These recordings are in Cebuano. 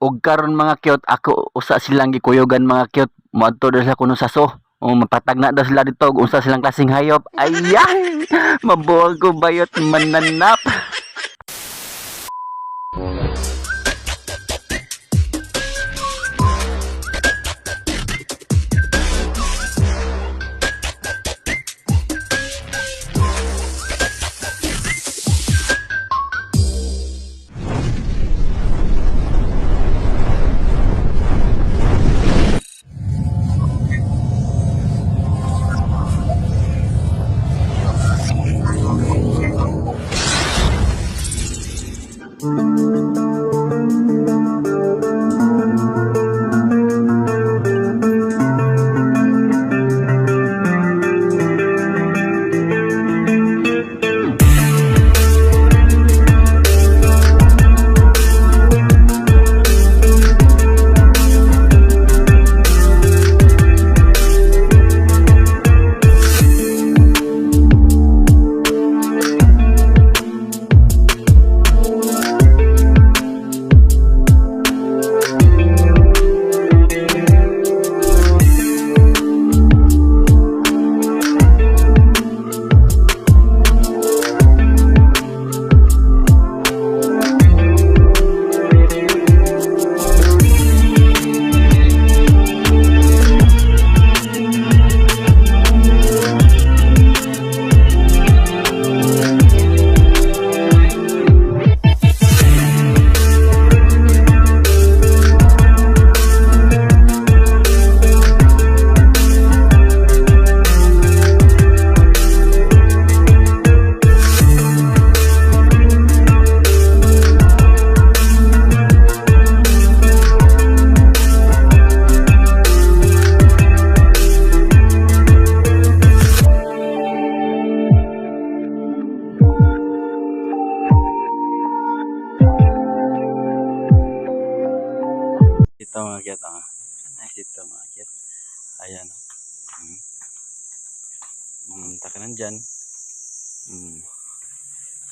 Og karon mga cute, ako usa silang gikuyogan mga cute. Moadto daw sila kuno sa zoo. O mapatagna daw sila dito og unsa silang klaseng hayop. Ayan! Mabuwag ko bayot mananap. Dito mga cute. Ah. Nice dito mga cute. Ayan. Oh. Mm. Taka nandyan. Mm.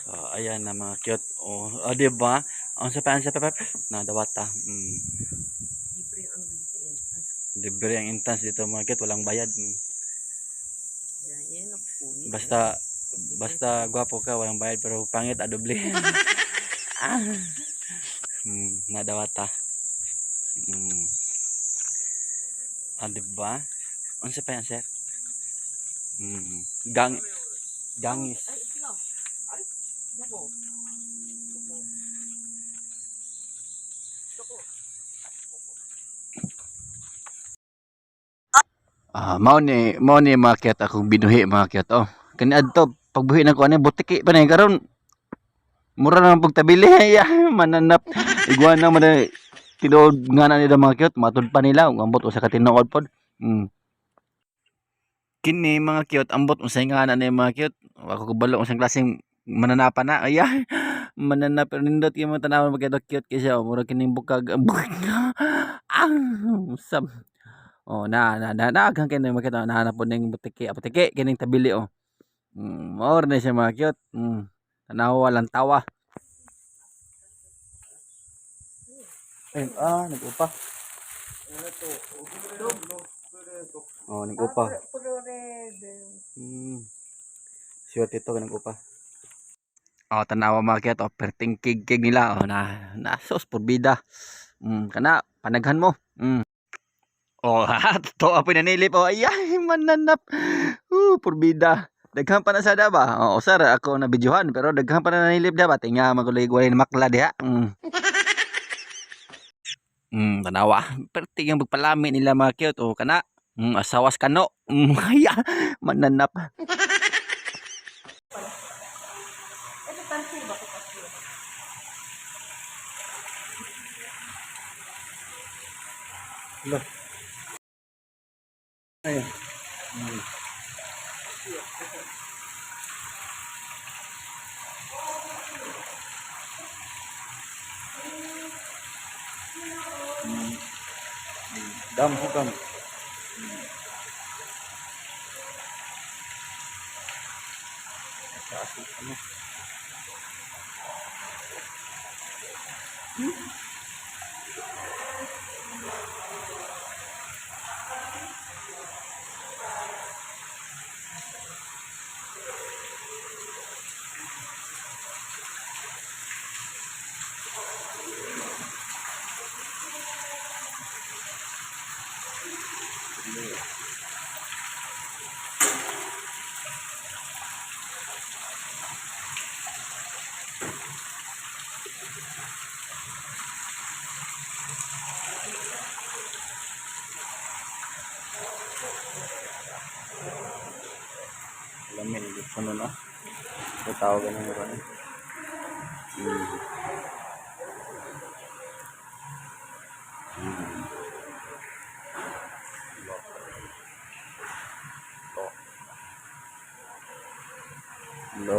So, ayan na mga cute. Oh, oh di ba? Ang sa pa na dawata. Mm. Libre ang entrance. Libre ang entrance dito mga cute, walang bayad. Mm. Yan, yan ang punit. Basta basta gwapo ka, walang bayad pero pangit adoble. Ah. Nadawata. Mm. Ah, di ba? Unsa pa yan, sir? Mm. Gangis. Ay, sino? Ay, nako. Nako. Nako. Ah, mao ni mga akong binuhi mga cute. Oh, kani adto pagbuhi nako ani butiki pa ni karon. Mura na pagtabili ya, mananap. Iguana man na tinuod nga na nila mga cute, matud pa nila ug ambot usa ka tinuod pod. Mm. Kini mga cute, ambot unsay nga na ni mga cute. Wa ko kabalo unsang klaseng mananapan na. Aya, mananap pero nindot kay mo tan-awon mga cute kay siya. Oh, mura kining bukag. Ah, usab. Oh, na na na na kini makita na po ning butiki, apotiki kining tabili oh. Mao na siya mga cute. Tanawa lang tawa. Ay, ah, nag-upa. Oh, nag-upa. Puro red. Siwat ito nag-upa. Oh, tanawa mga cute. Oh, perting kig nila. Oh, na na sos porbida. Kana panaghan mo. Mm. Oh, ha, totoo pa nanilip. Oh, ay, mananap. Porbida. Daghan pa na sa ba? Oo, sir, ako na videohan pero daghan pa na nanilip da ba? Tinga maguloy walay makla diha. Tanawa. Perting ang pagpalami nila mga cute. Oh, kana. Asawas kano. Ay, mananap. Ito, tansi ba? Kasi. Lo. Ayun. Dam, hukam. Taas ng ano. Ano na? Ito tawag ano yun eh. Lo. Lo. Lo.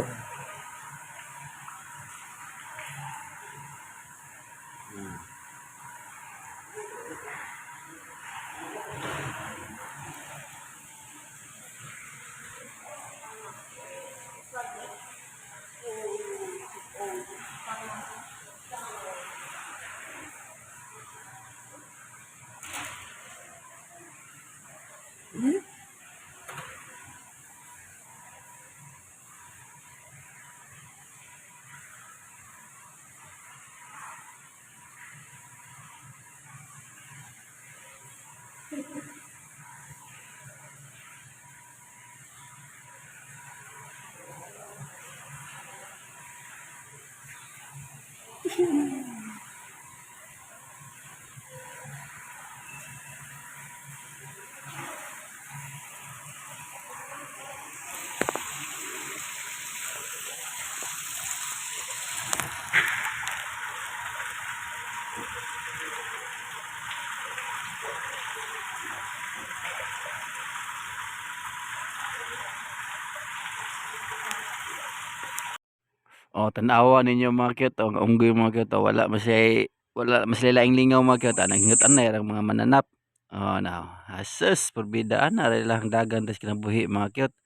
Oh, tan-awa ninyo mga cute. Oh, ang unggoy mga cute. Oh, wala masay wala mas laing lingaw mga cute. Ah, naghingot anay ang mga mananap. Oh, now. Asus, porbida ana ra lang dagan tas kinabuhi mga cute.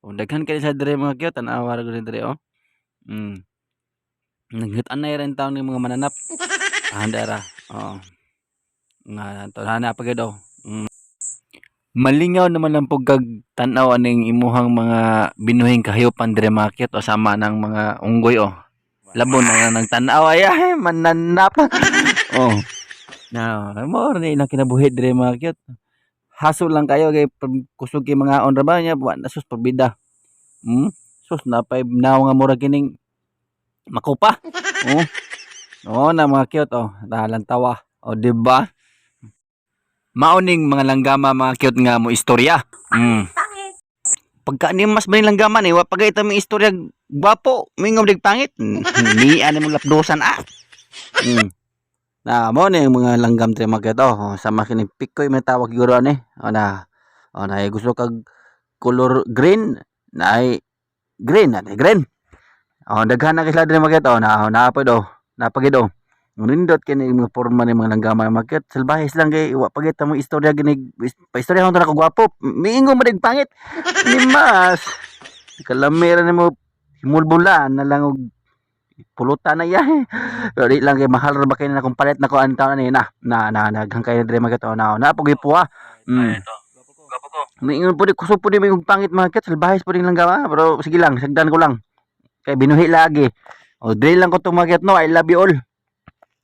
Kung daghan kay sa dire mga cute, tan-awa ra gud dire oh. Naghingot anay ra taon ng mga mananap. Handa ra. Oh. Nga to na pa gyud oh. Malingaw naman lang pug kag tan-aw aning imuhang mga binuhing kahayupan dire mga cute o sama ng mga unggoy oh. Labon na nga nagtan-aw ay, ay mananap. Oh. Now, mo ni ilang kinabuhi dire mga cute. Haso lang kayo kay kusog kay mga on ra ba niya wa na sus pabida. Sus napay naw nga mura kining makupa. Oh. Oh na mga cute oh. Dalan tawa. Oh, di ba? Mauning mga langgama mga cute nga mo istorya. Pangit. Pagka ni mas ba langgama ni wa pagay mi istorya gwapo, mingom dig pangit. Ni ani mo lapdosan ah. Na mo ni mga langgam tre mga cute oh. Sama kini pikoy may tawag siguro ani. O na. O na gusto kag color green na ay green na green. O daghan na sila diri mga cute oh. Na na pa do. Napagid oh. Nindot kini mga porma ni mga langgama mga cute. Salbahis lang kay wa pagit mo istorya gini pa istorya ko na ko gwapo. Miingon mo dig pangit. Ni mas. Kalamera nimo himulbulan na lang og pulutan na iya. Pero di lang kay mahal ra ba kay na akong palit na ko ang taon ni na na na naghang kay dire mga cute oh. Na na pug ipuha. Miingon po di kusog po di may pangit mga cute. Salbahis po din langgama pero sige lang sagdan ko lang. Kay binuhi lagi. O dili lang ko to mga cute no. I love you all.